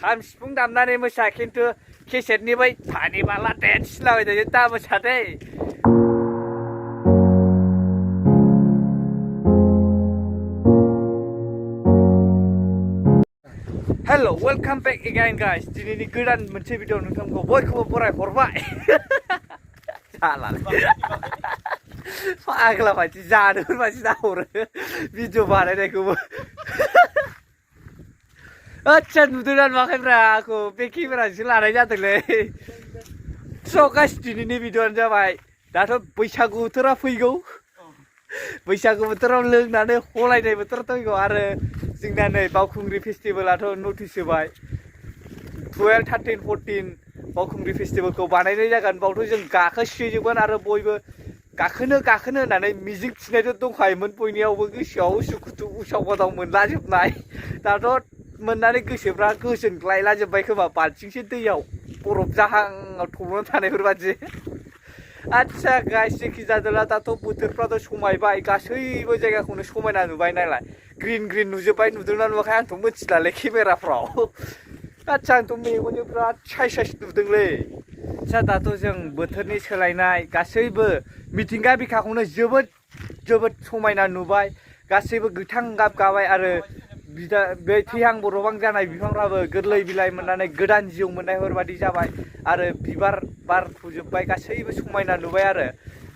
खाम सिफुं दामनानै मोसा खिन्थु केसेटनि बै फानि बाला डेन्स लाबाय थायो दा मोसादै हेल' वेलकाम बेक एगेन गाइस दिनैनि गोदान मोनसे भिडिअ नोंथांखौ बयखौबो बरायहरबाय फाग्ला बायदि जादों बायदि नाहरो भिडिअ बानायनायखौबो आच्छा नुदोंना नुवाखैब्रा आंखौ बे केमेराजोंसो लानाय जादोंलै स' गाइस दिनैनि भिडिअआनो जाबाय दाथ' बैसागु बोथोरा फैगौ बैसागु बोथोराव लोंनानै हलायनाय बोथोर फैगौ आरो जोंना नै बावखुंग्रि फेस्टिभेलाथ' नटिस होबाय 12, 13, 14 बावखुंग्रि फेस्टिभेलखौ बानायनाय जागोन बावथ' जों गाखोसिगोन आरो बयबो गाखोनो होननानै मिजिं थिनायथ' दंखायोमोन बयनियावबो गोसोआव उसुखुथु उसाव बादाव मोनलाजोबनाय दाथ' मोननानै गोसोफ्रा गोजोनग्लायलाजोब्बाय खोमा बाल्थिंसे दैयाव बरफ जाहाङाव थब्ल'नानै थानायफोरबादि आच्छा गाइस जेखि जादोंला दाथ' बोथोरफ्राथ' समायबाय गासैबो जायगाखौनो समायना नुबाय नालाय ग्रिन नुजोब्बाय नुदोंना नुवाखै आंथ' मिथिलालै केमेराफ्राव आच्छा आंथ' मेगनजों बिराद साइस नुदोंलै आच्छा दाथ' जों बोथोरनि सोलायनाय गासैबो मिथिंगा बिखाखौनो जोबोद समायना नुबाय गासैबो गोथां गाब गाबाय आरो बे थैहां बरबां जानाय बिफांफ्राबो गोरलै बिलाइ मोननानै गोदान जिउ मोननायफोरबादि जाबाय आरो बिबार बारफुजोब्बाय गासैबो समायना नुबाय आरो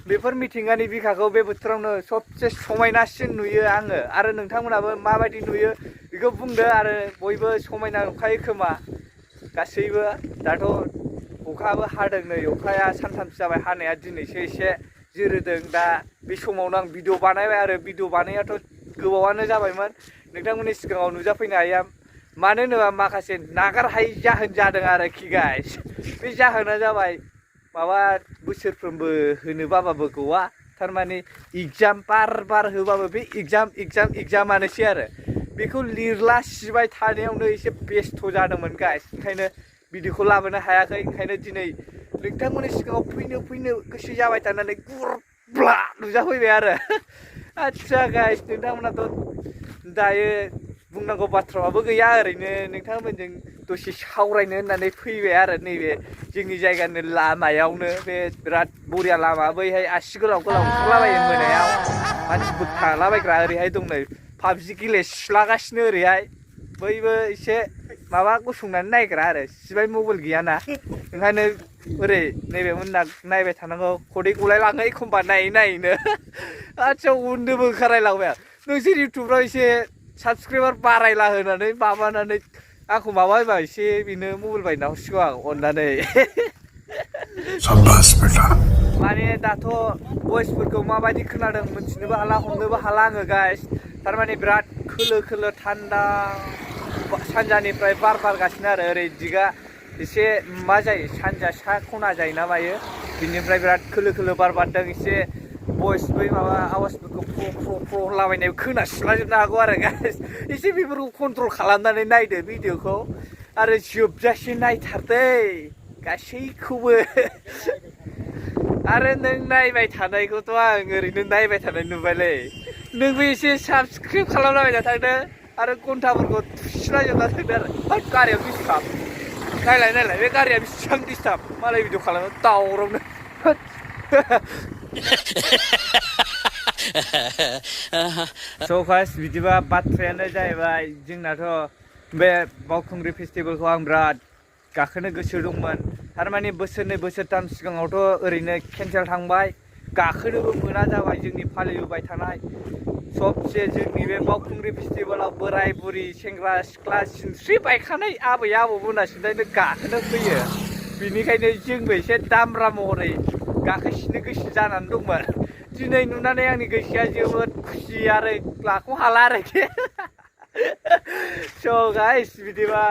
बेफोर मिथिंगानि बिखाखौ बे बोथोरावनो सबसे समायनासिन नुयो आङो आरो नोंथांमोनाबो माबायदि नुयो बेखौ बुंदो आरो बयबो समायना नुखायो खोमा गासैबो दाथ' अखाबो हादों नै अखाया सानथामसो जाबाय हानाया दिनैसो एसे जोरोदों दा बे समावनो आं भिडिअ बानायबाय आरो भिडिअ बानायाथ' गोबावानो जाबायमोन नोंथांमोननि सिगाङाव नुजाफैनो हाया मानो होनोबा माखासे नागारहायै जाहोन जादों आरोखि गाइस बे जाहोना जाबाय माबा बोसोरफ्रोमबो होनो बाबाबो गवा थारमाने एग्जाम बार होबाबो बे एग्जामानोसै आरो बेखौ लिरला सिबाय थानायावनो एसे बेस्थ' जादोंमोन गाइस ओंखायनो भिडिअखौ लाबोनो हायाखै ओंखायनो दिनै नोंथांमोननि सिगाङाव फैनो गोसो जाबाय थानानै गुरब्ला नुजाफैबाय आरो आच्छा गाइस नोंथांमोनाथ' दायो बुंनांगौ बाथ्राबो गैया ओरैनो नोंथांमोनजों दसे सावरायनो होननानै फैबाय आरो नैबे जोंनि जायगानि लामायावनो बे बिराद बरिया लामा बैहाय आसि गोलाव ओंखारलाबायो मोनायाव मानसिफोर थालाबायग्रा ओरैहाय दं नै पाबजि गेलेस्लागासिनो ओरैहाय बैबो एसे माबा गसंनानै नायग्रा आरो सिबाय मबाइल गैयाना ओंखायनो ओरै नैबे मोनना नायबाय थानांगौ खदै गलायलाङो एखमबा नायैनो आच्छा उन्दुबो ओंखारलायलांबाय आं नोंसोर इउटुबफ्राव एसे साबसक्राइबार बारायला होनानै माबानानै आंखौ माबा होबा एसे बेनो मबाइल बायना हरसिगौ आं अननानै माने दाथ' भइसफोरखौ माबायदि खोनादों मिथिनोबो हाला हमनोबो हाला आङो गाइस थारमाने बिराद खोलो थान्दा सानजानिफ्राय बार बारगासिनो आरो ओरै दिगा एसे मा जायो सानजा सा खना जायोना मायो बिनिफ्राय बिराद खोलो बार बारदों एसे भइस बै माबा आवाजफोरखौ फ्र लाबायनाय खोनास्लाजोबनो हागौ आरो गाइस एसे बेफोरखौ कन्ट्रल खालामनानै नायदो भिडिअखौ आरो जोबजासे नायथारदै गासैखौबो आरो नों नायबाय थानायखौथ' आं ओरैनो नायबाय थानाय नुबायलै नोंबो एसे साबसक्राइब खालामलाबायना थांदो आरो घन्टाफोरखौ थुसिलाजोबना थांदो आरो गारियाव डिस्टार्ब नायलाय बे गारिया बेसेबां डिस्टार्ब मालाय भिडिअ खालामो दावरावनो स' गाइस बिदिबा बाथ्रायानो जाहैबाय जोंनाथ' बे बावखुंग्रि फेस्टिभेलखौ आं बिराद गाखोनो गोसो दंमोन थारमाने बोसोरनै बोसोरथाम सिगाङावथ' ओरैनो केन्सेल थांबाय गाखोनोबो मोना जाबाय जोंनि फालिबोबाय थानाय सबसे जोंनि बे बावखुंग्रि फेस्टिभेलाव बोराय बुरि सेंग्रा सिख्ला सिनस्रि बायखानाय आबै आबौमोनासो गाखोनो फैयो बिनिखायनो जोंबो एसे दामब्रा महरै गाखोसिनो गोसो जानानै दंमोन दिनै नुनानै आंनि गोसोआ जोबोद खुसि आरो लाखौ हाला आरोखि स' गाइस बिदिबा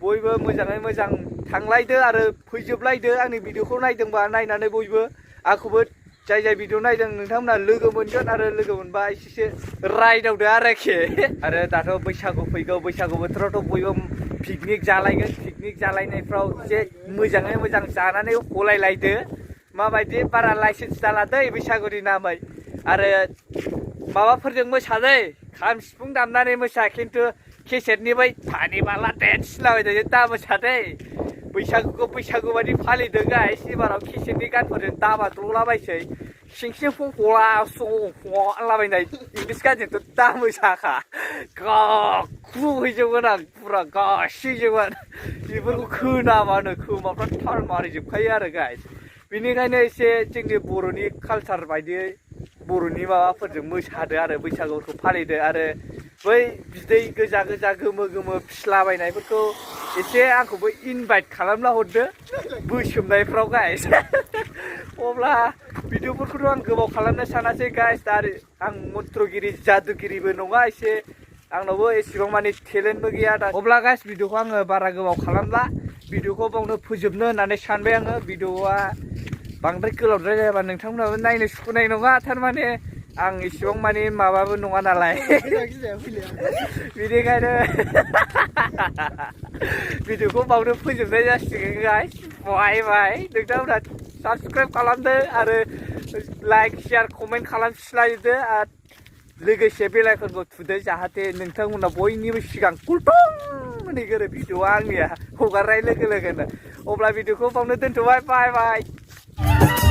बयबो मोजाङै मोजां थांलायदो आरो फैजोबलायदो आंनि भिडिअखौ नायदोंबा नायनानै बयबो आंखौबो जाय भिडिअ नायदों नोंथांमोना लोगो मोनगोन आरो लोगो मोनबा एसेसो रायदावदो आरोखि आरो दाथ' बैसागु फैगौ बैसागु बोथोरावथ' बयबो पिकनिक जालायगोन पिकनिक जालायनायफ्राव एसे मोजाङै मोजां जानानै हलायलायदो माबायदि बारा लाइसेन्स जाला दै बैसागुनि नामै आरो माबाफोरजों मोसादै खाम सिफुं दामनानै मोसा खिन्थु केसेटनि बै फानि माला डेन्स लाबाय थायो दामोसादै बैसागुखौ बैसागु बायदि फालिदों गाइस एबाराव केसेटनि गानफोरजों दामाद्रलाबायसै सिंसिं फंफला लाबायनाय इंलिस गानजोंथ' दामोसाखा गाखुहैजोबगोन आं फुरा गासैजोबगोन बेफोरखौ खोनाबानो खोमाफ्रा थाल मारिजोबखायो आरो गाइस बेनिखायनो एसे जोंनि बर'नि कालसार बायदियै बर'नि माबाफोरजों मोसादो आरो बैसागुखौ फालिदो आरो बै बिदै गोजा गोजा गोमो गोमो फिस्लाबायनायफोरखौ एसे आंखौबो इनभाइट खालामना हरदो बोसोमनायफ्राव गाइस अब्ला भिडिअफोरखौथ' आं गोबाव खालामनो सानासै गाइस दा आं मन्त्रगिरि जादुगिरिबो नङा एसे आंनावबो एसेबां माने टेलेन्टबो गैया दा अब्ला गाइस भिडिअखौ आङो बारा गोबाव खालामला भिडिअखौ बावनो फोजोबनो होननानै सानबाय आङो भिडिअआ बांद्राय गोलावद्राय जायाबा नोंथांमोनाबो नायनो सुखुनाय नङा थारमाने आं इसेबां माने माबाबो नङा नालाय बेनिखायनो भिडिअखौ बावनो फोजोबनाय जासिगोन गाइस बाय बाय नोंथांमोना साबसक्राइब खालामदो आरो लाइक शेयार कमेन्ट खालामस्लायदो आरो लोगोसे बेलाइकनखौ थुदो जाहाथे नोंथांमोना बयनिबो सिगां कुलटं होनहैगोरो भिडिअआ आंनिया हगारनाय लोगो लोगोनो अब्ला भिडिअखौ बावनो दोनथ'बाय बाय बाय